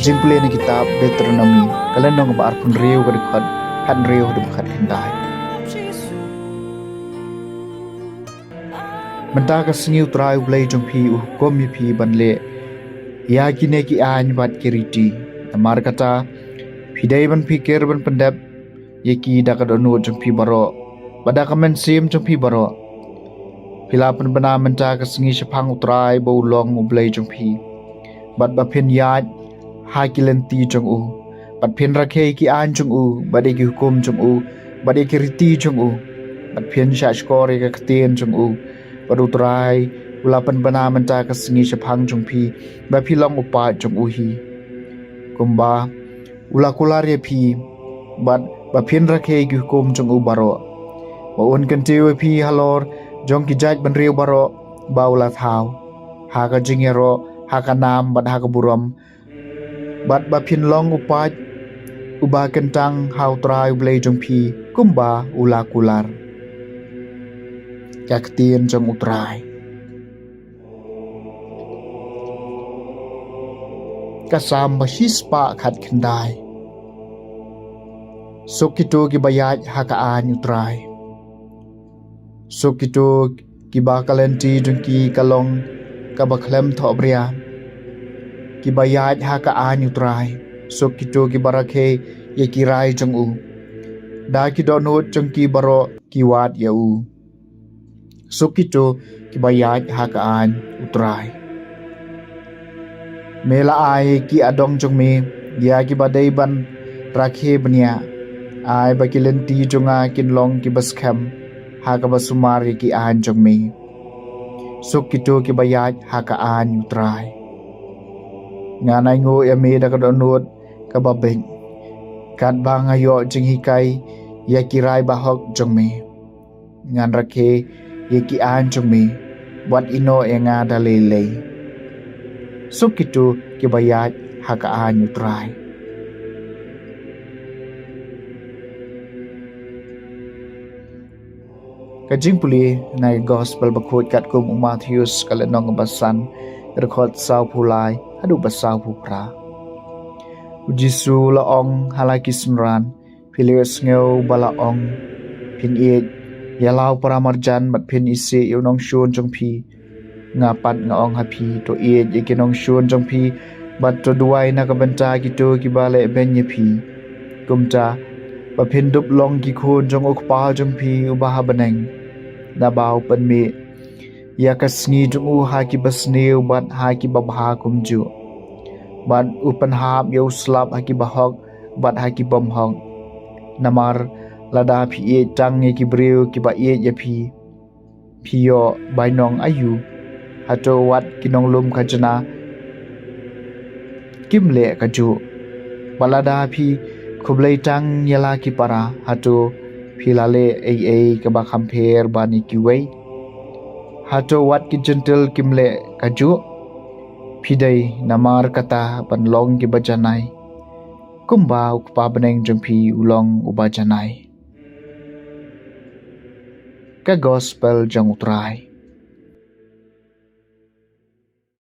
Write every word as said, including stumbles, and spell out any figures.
Jingpule na kitab Deuteronomi, ka lynnong ba arphew hynriew, ka dkhot khathynriew haduh khatkhyndai. Mynta ka sngi U Trai U Blei jong phi u hukum ïa phi ban leh ïa kine ki aiñ bad ki riti. Namar kata, phi dei ban phikir ban pyndep ïa ki da ka dohnud jong phi baroh bad da ka mynsiem jong phi baroh. Phi la pynbna mynta ka sngi shaphang U Trai ba u long U Blei jong phi, bad ba phin ïaid ha ki lynti jong u, bad phin rakhe ïa ki aiñ jong u, bad ïa ki hukum jong u, bad ïa ki riti jong u, bad phin shahshkor ïa ka ktien jong u. Bad U Trai u la pynbna mynta ka sngi shaphang jong phi ba phi long u paid jong u hi, kumba u la kular ïa phi, bad ba phin rakhe ïa ki hukum jong u baroh, ba un kyntiew ïa phi halor jong ki jaitbynriew baroh ba u la thaw, ha ka jingïaroh, ha ka nam bad ha ka burom, bad ba phin long u paid uba kyntang ha U Trai U Blei jong phi, kumba u la kular. Ka ktien jong U Trai. Ka Salm ba shispah khatkhyndai. Suk kito kiba ïaid ha ka aiñ U Trai. Suk kito kiba ka lynti jong ki ka long kaba khlem thohbria, kiba ïaid ha ka aiñ U Trai. Suk kito kiba rakhe ïa ki rai jong u, da ki dohnud jong ki baroh ki wad ïa u. Suk kito kiba ïaid ha ka aiñ U Trai. Me la ai ki adong jong me ïa kiba dei ban rakhe bniah. Ai ba ki lynti jong nga kin long kiba skhem ha kaba sumar ïa ki aiñ jong me. Suk kito kiba ïaid ha ka aiñ U Trai. Ngan ainguh ïa me da ka dohnud kaba beit, katba nga ïoh jinghikai ïa ki rai bahok jong me. Ngan rakhe ïa ki aiñ jong me, wat ïehnoh ïa nga da lei lei. Suk kito kiba ïaid ha ka aiñ U Trai. Ka jingpule na ka Gospel bakhuid katkum u Mathaios, ka lynnong ba san, ka dkhot sawphew lai haduh ba sawphew phra. U Jisu u la ong ha la ki synran, phi la ïohsngew ba la ong, phin ïeit ïa la u paramarjan bad phin isih ïa u nongshun jong phi. Nga pat nga ong ha phi, to ïeit ïa ki nongshun jong phi, bad to duwai na ka bynta kito kiba lehbeiñ ïa phi. Kumta, ba phin dup long ki khun jong u Kpa jong phi uba ha bneng. Naba u pynmih ïa ka sngi jong u ha kiba sniew bad ha kiba bha kumjuh, bad u pynhap ïa u slap ha kiba hok bad ha ki bymhok. Namar lada phi ïeit tang ïa ki briew kiba ïeit ïa phi, phi ïoh bainong aïu? Hato wat ki nonglum khajna kim leh kajuh? Bad lada phi khublei tang ïa la ki para, hato phi la leh ei ei kaba kham pher ban ïa kiwei? Hato wat ki jentil kim leh kajuh? Phi dei namar kata ban long kiba janai, kumba u Kpa bneng jong phi u long uba janai. Ka Gospel jong U Trai.